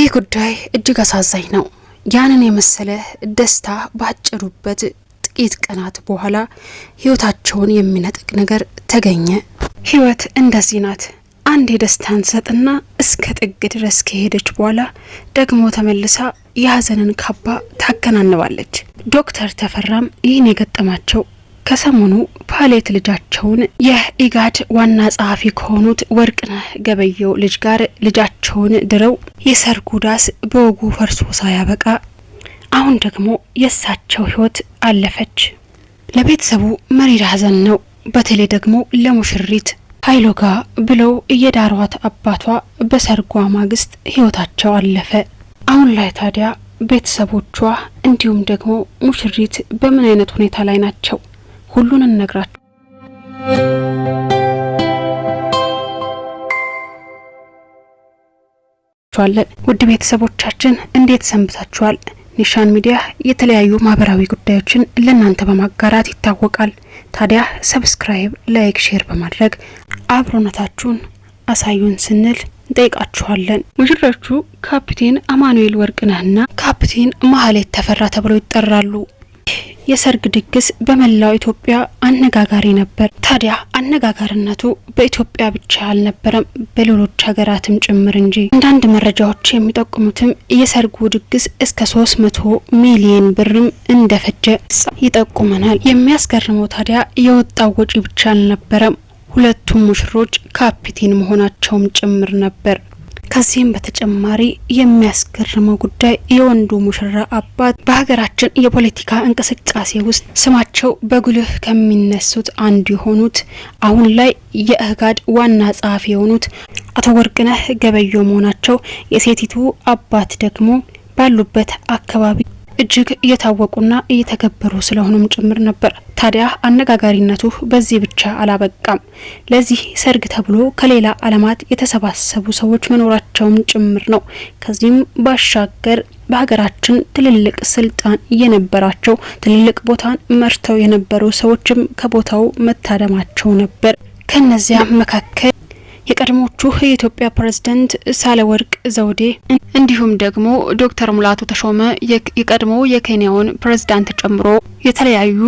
ይህ ጉዳይ እጅግ አሳዛኝ ነው። ያንን የመሰለ ደስታ ባጨዱበት ጥቂት ቀናት በኋላ ህይወታቸውን የሚነጥቅ ነገር ተገኘ። ህይወት እንደዚህ ናት። አንድ የደስታን ሰጥና እስከ ጥግ ድረስ ከሄደች በኋላ ደግሞ ተመልሳ የሀዘንን ካባ ታከናንባለች። ዶክተር ተፈራም ይህን የገጠማቸው ከሰሞኑ ፓሌት ልጃቸውን የኢጋድ ዋና ጸሐፊ ከሆኑት ወርቅነህ ገበየው ልጅ ጋር ልጃቸውን ድረው የሰርጉ ዳስ በወጉ ፈርሶ ሳያበቃ አሁን ደግሞ የእሳቸው ህይወት አለፈች። ለቤተሰቡ መሪር ሀዘን ነው። በተለይ ደግሞ ለሙሽሪት ሀይሎጋ ብለው እየዳሯት አባቷ በሰርጓ ማግስት ህይወታቸው አለፈ። አሁን ላይ ታዲያ ቤተሰቦቿ እንዲሁም ደግሞ ሙሽሪት በምን አይነት ሁኔታ ላይ ናቸው? ሁሉን እነግራችኋለን። ውድ ቤተሰቦቻችን እንዴት ሰንብታችኋል? ኒሻን ሚዲያ የተለያዩ ማህበራዊ ጉዳዮችን ለእናንተ በማጋራት ይታወቃል። ታዲያ subscribe፣ like፣ share በማድረግ አብሮነታችሁን አሳዩን ስንል እንጠይቃችኋለን። ሙሽሮቹ ካፕቴን አማኑኤል ወርቅነህና ካፕቴን ማህሌት ተፈራ ተብለው ይጠራሉ። የሰርግ ድግስ በመላው ኢትዮጵያ አነጋጋሪ ነበር። ታዲያ አነጋጋሪነቱ በኢትዮጵያ ብቻ አልነበረም፣ በሌሎች ሀገራትም ጭምር እንጂ። አንዳንድ መረጃዎች የሚጠቁሙትም የሰርጉ ድግስ እስከ 300 ሚሊዮን ብርም እንደፈጀ ይጠቁመናል። የሚያስገርመው ታዲያ የወጣው ወጪ ብቻ አልነበረም፣ ሁለቱም ሙሽሮች ካፒቴን መሆናቸውም ጭምር ነበር። ከዚህም በተጨማሪ የሚያስገርመው ጉዳይ የወንዱ ሙሽራ አባት በሀገራችን የፖለቲካ እንቅስቃሴ ውስጥ ስማቸው በጉልህ ከሚነሱት አንዱ የሆኑት አሁን ላይ የኢጋድ ዋና ጸሐፊ የሆኑት አቶ ወርቅነህ ገበየሁ መሆናቸው፣ የሴቲቱ አባት ደግሞ ባሉበት አካባቢ እጅግ እየታወቁና እየተከበሩ ስለሆኑም ጭምር ነበር። ታዲያ አነጋጋሪነቱ በዚህ ብቻ አላበቃም። ለዚህ ሰርግ ተብሎ ከሌላ ዓለማት የተሰባሰቡ ሰዎች መኖራቸውም ጭምር ነው። ከዚህም ባሻገር በሀገራችን ትልልቅ ስልጣን የነበራቸው ትልልቅ ቦታን መርተው የነበሩ ሰዎችም ከቦታው መታደማቸው ነበር። ከነዚያም መካከል የቀድሞቹ የኢትዮጵያ ፕሬዝደንት ሳህለወርቅ ዘውዴ እንዲሁም ደግሞ ዶክተር ሙላቱ ተሾመ የቀድሞ የኬንያውን ፕሬዝዳንት ጨምሮ የተለያዩ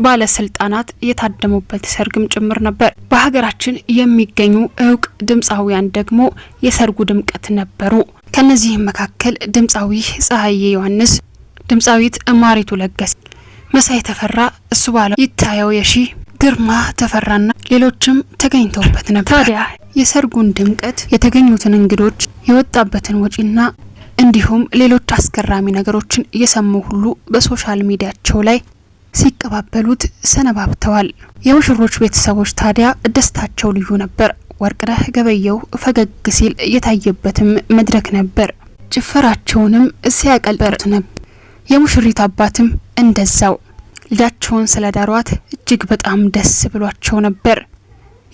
ባለስልጣናት የታደሙበት ሰርግም ጭምር ነበር። በሀገራችን የሚገኙ እውቅ ድምፃውያን ደግሞ የሰርጉ ድምቀት ነበሩ። ከነዚህም መካከል ድምፃዊ ፀሐዬ ዮሐንስ፣ ድምፃዊት ማሪቱ ለገሰ፣ መሳይ ተፈራ፣ እሱ ባለው ይታየው፣ የሺ ግርማ ተፈራና ሌሎችም ተገኝተውበት ነበር። ታዲያ የሰርጉን ድምቀት፣ የተገኙትን እንግዶች፣ የወጣበትን ወጪና እንዲሁም ሌሎች አስገራሚ ነገሮችን እየሰሙ ሁሉ በ social media ቸው ላይ ሲቀባበሉት ሰነባብተዋል። የሙሽሮች ቤተሰቦች ታዲያ ደስታቸው ልዩ ነበር። ወርቅነህ ገበየሁ ፈገግ ሲል የታየበትም መድረክ ነበር። ጭፈራቸውንም ሲያቀልበት ነበር። የሙሽሪት አባትም እንደዛው ልጃቸውን ስለዳሯት እጅግ በጣም ደስ ብሏቸው ነበር።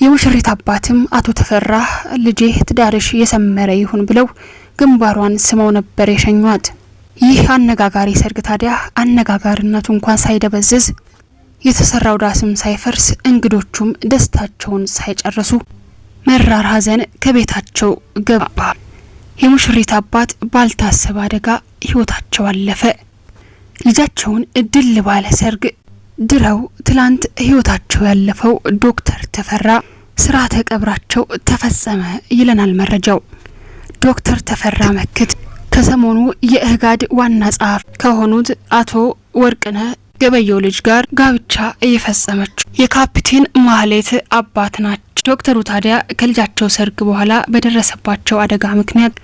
የሙሽሪት አባትም አቶ ተፈራ ልጄ ትዳርሽ የሰመረ ይሁን ብለው ግንባሯን ስመው ነበር የሸኟት። ይህ አነጋጋሪ ሰርግ ታዲያ አነጋጋሪነቱ እንኳን ሳይደበዝዝ የተሰራው ዳስም ሳይፈርስ እንግዶቹም ደስታቸውን ሳይጨርሱ መራር ሐዘን ከቤታቸው ገባ። የሙሽሪት አባት ባልታሰበ አደጋ ሕይወታቸው አለፈ። ልጃቸውን ድል ባለ ሰርግ ድረው ትላንት ህይወታቸው ያለፈው ዶክተር ተፈራ ስርዓተ ቀብራቸው ተፈጸመ ይለናል መረጃው። ዶክተር ተፈራ መክት ከሰሞኑ የኢጋድ ዋና ጸሐፊ ከሆኑት አቶ ወርቅነህ ገበየው ልጅ ጋር ጋብቻ እየፈጸመች የካፕቴን ማህሌት አባት ናቸው። ዶክተሩ ታዲያ ከልጃቸው ሰርግ በኋላ በደረሰባቸው አደጋ ምክንያት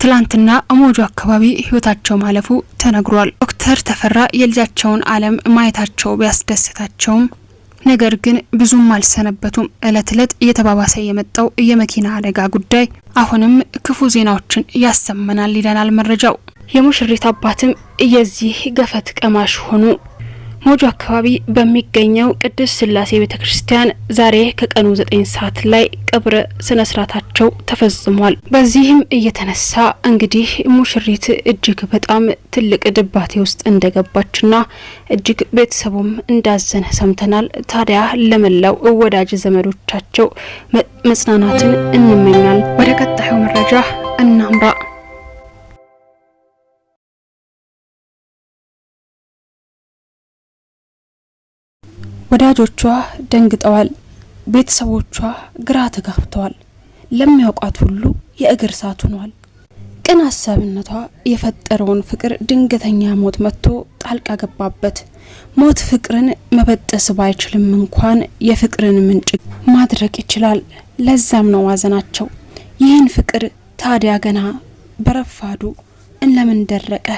ትላንትና ሞጆ አካባቢ ህይወታቸው ማለፉ ተነግሯል። ዶክተር ተፈራ የልጃቸውን ዓለም ማየታቸው ቢያስደስታቸውም ነገር ግን ብዙም አልሰነበቱም። እለት እለት እየተባባሰ የመጣው የመኪና አደጋ ጉዳይ አሁንም ክፉ ዜናዎችን ያሰመናል ይለናል መረጃው። የሙሽሪት አባትም የዚህ ገፈት ቀማሽ ሆኑ። ሞጆ አካባቢ በሚገኘው ቅድስት ስላሴ ቤተ ክርስቲያን ዛሬ ከቀኑ 9 ሰዓት ላይ ቀብር ስነ ስርዓታቸው ተፈጽሟል። በዚህም እየተነሳ እንግዲህ ሙሽሪት እጅግ በጣም ትልቅ ድባቴ ውስጥ እንደገባችና እጅግ ቤተሰቡም እንዳዘነ ሰምተናል። ታዲያ ለመላው ወዳጅ ዘመዶቻቸው መጽናናትን እንመኛል። ወደ ቀጣዩ መረጃ እናምራ። ወዳጆቿ ደንግጠዋል። ቤተሰቦቿ ግራ ተጋብተዋል። ለሚያውቋት ሁሉ የእግር እሳት ሆኗል። ቅን አሳቢነቷ የፈጠረውን ፍቅር ድንገተኛ ሞት መጥቶ ጣልቃ ገባበት። ሞት ፍቅርን መበጠስ ባይችልም እንኳን የፍቅርን ምንጭ ማድረቅ ይችላል። ለዛም ነው ማዘናቸው። ይህን ፍቅር ታዲያ ገና በረፋዱ እንለምን ደረቀ?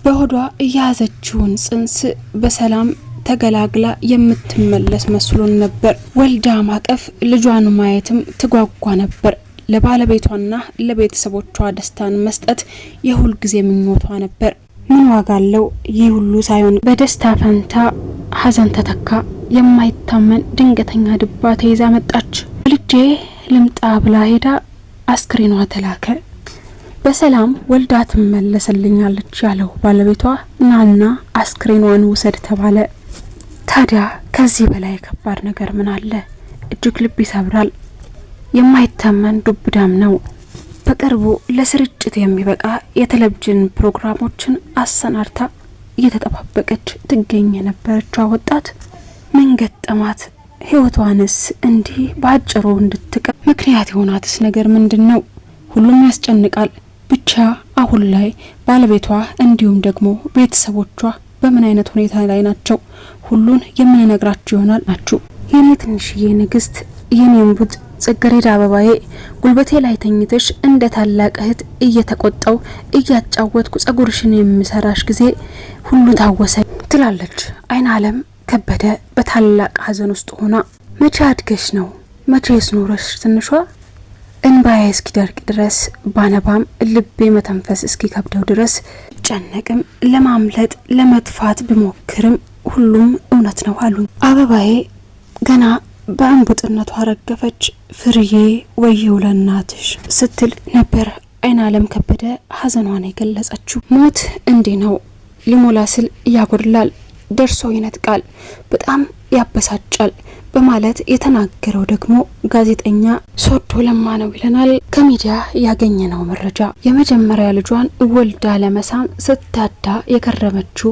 በሆዷ እያያዘችውን ጽንስ በሰላም ተገላግላ የምትመለስ መስሎን ነበር። ወልዳ ማቀፍ ልጇን ማየትም ትጓጓ ነበር። ለባለቤቷና ለቤተሰቦቿ ደስታን መስጠት የሁል ጊዜ ምኞቷ ነበር። ምን ዋጋ አለው ይህ ሁሉ ሳይሆን በደስታ ፈንታ ሀዘን ተተካ። የማይታመን ድንገተኛ ድባ ተይዛ መጣች። ልጄ ልምጣ ብላ ሄዳ አስክሬኗ ተላከ። በሰላም ወልዳ ትመለስልኛለች ያለው ባለቤቷ ናና አስክሬኗን ውሰድ ተባለ። ታዲያ ከዚህ በላይ ከባድ ነገር ምን አለ? እጅግ ልብ ይሰብራል። የማይታመን ዱብዳም ነው። በቅርቡ ለስርጭት የሚበቃ የቴሌቪዥን ፕሮግራሞችን አሰናድታ እየተጠባበቀች ትገኝ የነበረችዋ ወጣት ምን ገጠማት? ህይወቷንስ እንዲህ በአጭሩ እንድትቀ ምክንያት የሆናትስ ነገር ምንድን ነው? ሁሉም ያስጨንቃል። ብቻ አሁን ላይ ባለቤቷ እንዲሁም ደግሞ ቤተሰቦቿ በምን አይነት ሁኔታ ላይ ናቸው? ሁሉን የምንነግራችሁ ይሆናል። ናችሁ የኔ ትንሽዬ ንግስት፣ የኔ እምቡጥ ጽጌረዳ አበባዬ፣ ጉልበቴ ላይ ተኝተሽ እንደ ታላቅ እህት እየተቆጣው እያጫወትኩ ጸጉርሽን የምሰራሽ ጊዜ ሁሉ ታወሰ ትላለች አይን አለም ከበደ በታላቅ ሀዘን ውስጥ ሆና። መቼ አድገሽ ነው መቼስ ኖረሽ ትንሿ እንባዬ እስኪደርቅ ድረስ ባነባም ልቤ መተንፈስ እስኪከብደው ድረስ ጨነቅም ለማምለጥ ለመጥፋት ብሞክርም ሁሉም እውነት ነው አሉኝ። አበባዬ ገና በእንቡጥነቷ ረገፈች። ፍርዬ ወየው ለእናትሽ ስትል ነበር አይን አለም ከበደ ሀዘኗን የገለጸችው። ሞት እንዲህ ነው፣ ሊሞላ ስል ያጎድላል፣ ደርሶ ይነጥቃል፣ በጣም ያበሳጫል በማለት የተናገረው ደግሞ ጋዜጠኛ ሶዶ ለማ ነው ይለናል ከሚዲያ ያገኘነው መረጃ። የመጀመሪያ ልጇን ወልዳ ለመሳም ስታዳ የከረመችው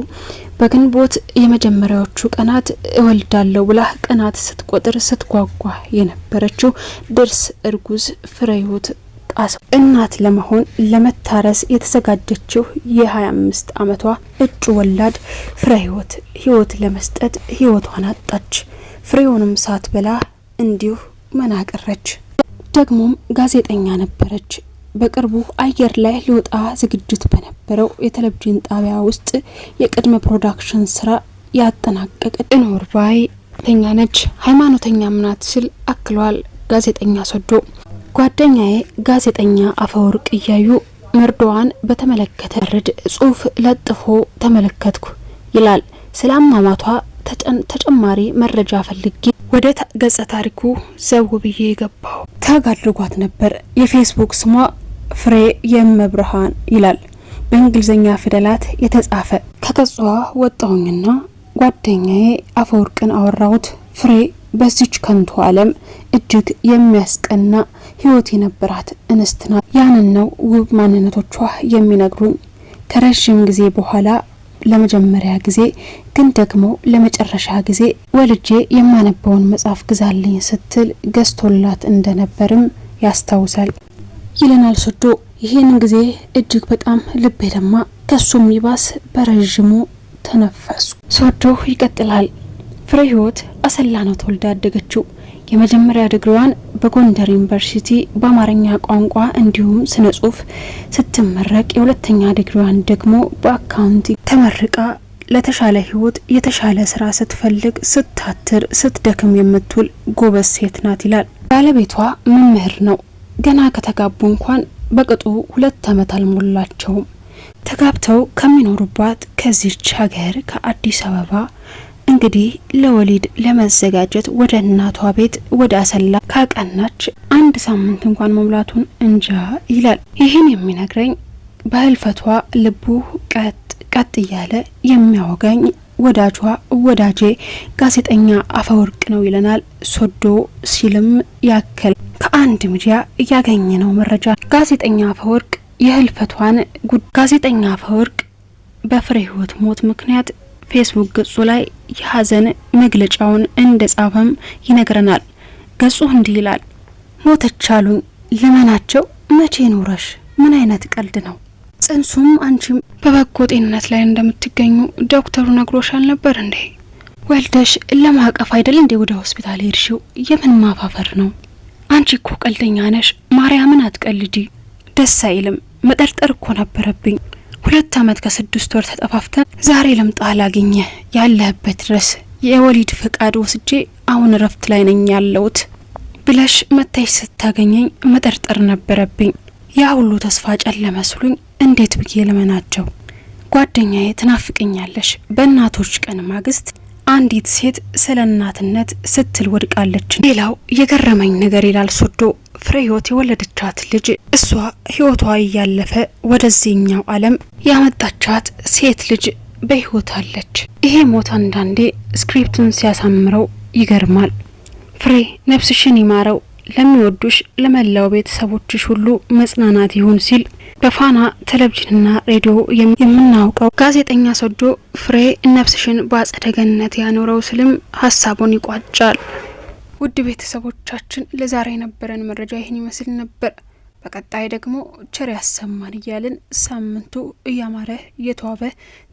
በግንቦት የመጀመሪያዎቹ ቀናት እወልዳለሁ ብላ ቀናት ስትቆጥር ስትጓጓ የነበረችው ድርስ እርጉዝ ፍሬህይወት ጣሰው እናት ለመሆን ለመታረስ የተዘጋጀችው የ25 ዓመቷ እጩ ወላድ ፍሬህይወት ህይወት ለመስጠት ህይወቷን አጣች። ፍሬውንም ሳትበላ እንዲሁ መናቀረች። ደግሞም ጋዜጠኛ ነበረች። በቅርቡ አየር ላይ ሊወጣ ዝግጅት በነበረው የቴሌቪዥን ጣቢያ ውስጥ የቅድመ production ስራ ያጠናቀቀ እኖር ባይ ተኛ ነች፣ ሃይማኖተኛም ናት ሲል አክሏል ጋዜጠኛ ሶዶ። ጓደኛዬ ጋዜጠኛ አፈወርቅ እያዩ መርዶዋን በተመለከተ ርድ ጽሁፍ ለጥፎ ተመለከትኩ ይላል። ስለ አሟሟቷ ተጨማሪ መረጃ ፈልጌ ወደ ገጸ ታሪኩ ዘው ብዬ የገባው tag አድርጓት ነበር። የፌስቡክ ስሟ ፍሬ የመብርሃን ይላል በእንግሊዝኛ ፊደላት የተጻፈ። ከገጿ ወጣሁኝና ጓደኛዬ አፈወርቅን አወራሁት። ፍሬ በዚች ከንቱ ዓለም እጅግ የሚያስቀና ሕይወት የነበራት እንስት ናት። ያንን ነው ውብ ማንነቶቿ የሚነግሩኝ። ከረዥም ጊዜ በኋላ ለመጀመሪያ ጊዜ ግን ደግሞ ለመጨረሻ ጊዜ ወልጄ የማነበውን መጽሐፍ ግዛልኝ ስትል ገዝቶላት እንደነበርም ያስታውሳል ይለናል ሶዶ። ይህንን ጊዜ እጅግ በጣም ልቤ ደማ፣ ከሱም ይባስ በረዥሙ ተነፈሱ። ሶዶ ይቀጥላል። ፍሬ ህይወት አሰላ ነው ተወልዳ ያደገችው። የመጀመሪያ ድግሪዋን በጎንደር ዩኒቨርሲቲ በአማርኛ ቋንቋ እንዲሁም ስነ ጽሁፍ ስትመረቅ የሁለተኛ ድግሪዋን ደግሞ በ accounting ተመርቃ ለተሻለ ህይወት የተሻለ ስራ ስትፈልግ ስታትር ስትደክም የምትውል ጎበዝ ሴት ናት ይላል። ባለቤቷ መምህር ነው። ገና ከተጋቡ እንኳን በቅጡ 2 ዓመት አልሞላቸውም። ተጋብተው ከሚኖሩባት ከዚች ሀገር ከአዲስ አበባ እንግዲህ ለወሊድ ለመዘጋጀት ወደ እናቷ ቤት ወደ አሰላ ካቀናች አንድ ሳምንት እንኳን መሙላቱን እንጃ ይላል። ይህን የሚነግረኝ በህልፈቷ ልቡ ቀጥ ቀጥ እያለ የሚያወጋኝ ወዳጇ ወዳጄ ጋዜጠኛ አፈወርቅ ነው ይለናል። ሶዶ ሲልም ያከል ከአንድ ሚዲያ እያገኘ ነው መረጃ ጋዜጠኛ አፈወርቅ የህልፈቷን ጋዜጠኛ አፈወርቅ በፍሬ ህይወት ሞት ምክንያት ፌስቡክ ገጹ ላይ የሀዘን መግለጫውን እንደጻፈም ይነግረናል። ገጹ እንዲህ ይላል። ሞተች አሉኝ ልመናቸው መቼ ኖረሽ? ምን አይነት ቀልድ ነው? ጽንሱም አንቺም በበጎ ጤንነት ላይ እንደምትገኙ ዶክተሩ ነግሮሻል ነበር እንዴ? ወልደሽ ለማቀፍ አይደል እንዴ ወደ ሆስፒታል ሄድሽው? የምን ማፋፈር ነው? አንቺ እኮ ቀልደኛ ነሽ። ማርያምን አትቀልጂ። ደስ አይልም። መጠርጠር እኮ ነበረብኝ። 2 አመት ከ6 ወር ተጠፋፍተን ዛሬ ልምጣ ላግኘ ያለህበት ድረስ የወሊድ ፈቃድ ወስጄ አሁን እረፍት ላይ ነኝ ያለሁት ብለሽ መታሽ ስታገኘኝ መጠርጠር ነበረብኝ። ያ ሁሉ ተስፋ ጨለመ ስሉኝ እንዴት ብዬ ልመናቸው? ጓደኛዬ ትናፍቅኛለሽ። በእናቶች ቀን ማግስት አንዲት ሴት ስለ እናትነት ስትል ወድቃለች። ሌላው የገረመኝ ነገር ይላል ሶዶ፣ ፍሬ ህይወት የወለደቻት ልጅ እሷ ህይወቷ እያለፈ ወደዚህኛው ዓለም ያመጣቻት ሴት ልጅ በህይወት አለች። ይሄ ሞት አንዳንዴ script ኡን ሲያሳምረው ይገርማል። ፍሬ ነፍስሽን ይማረው፣ ለሚወዱሽ ለመላው ቤተሰቦችሽ ሁሉ መጽናናት ይሁን ሲል በፋና ቴሌቪዥንና ሬዲዮ የምናውቀው ጋዜጠኛ ሶዶ ፍሬ ነፍስሽን በአጸደ ገነት ያኖረው ስልም ሀሳቡን ይቋጫል። ውድ ቤተሰቦቻችን ለዛሬ የነበረን መረጃ ይህን ይመስል ነበር። በቀጣይ ደግሞ ቸር ያሰማን እያልን ሳምንቱ እያማረ እየተዋበ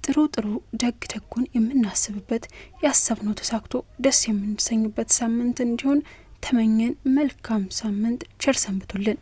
ጥሩ ጥሩ ደግ ደጉን የምናስብበት ያሰብነው ተሳክቶ ደስ የምንሰኝበት ሳምንት እንዲሆን ተመኘን። መልካም ሳምንት፣ ቸር ሰንብቱልን።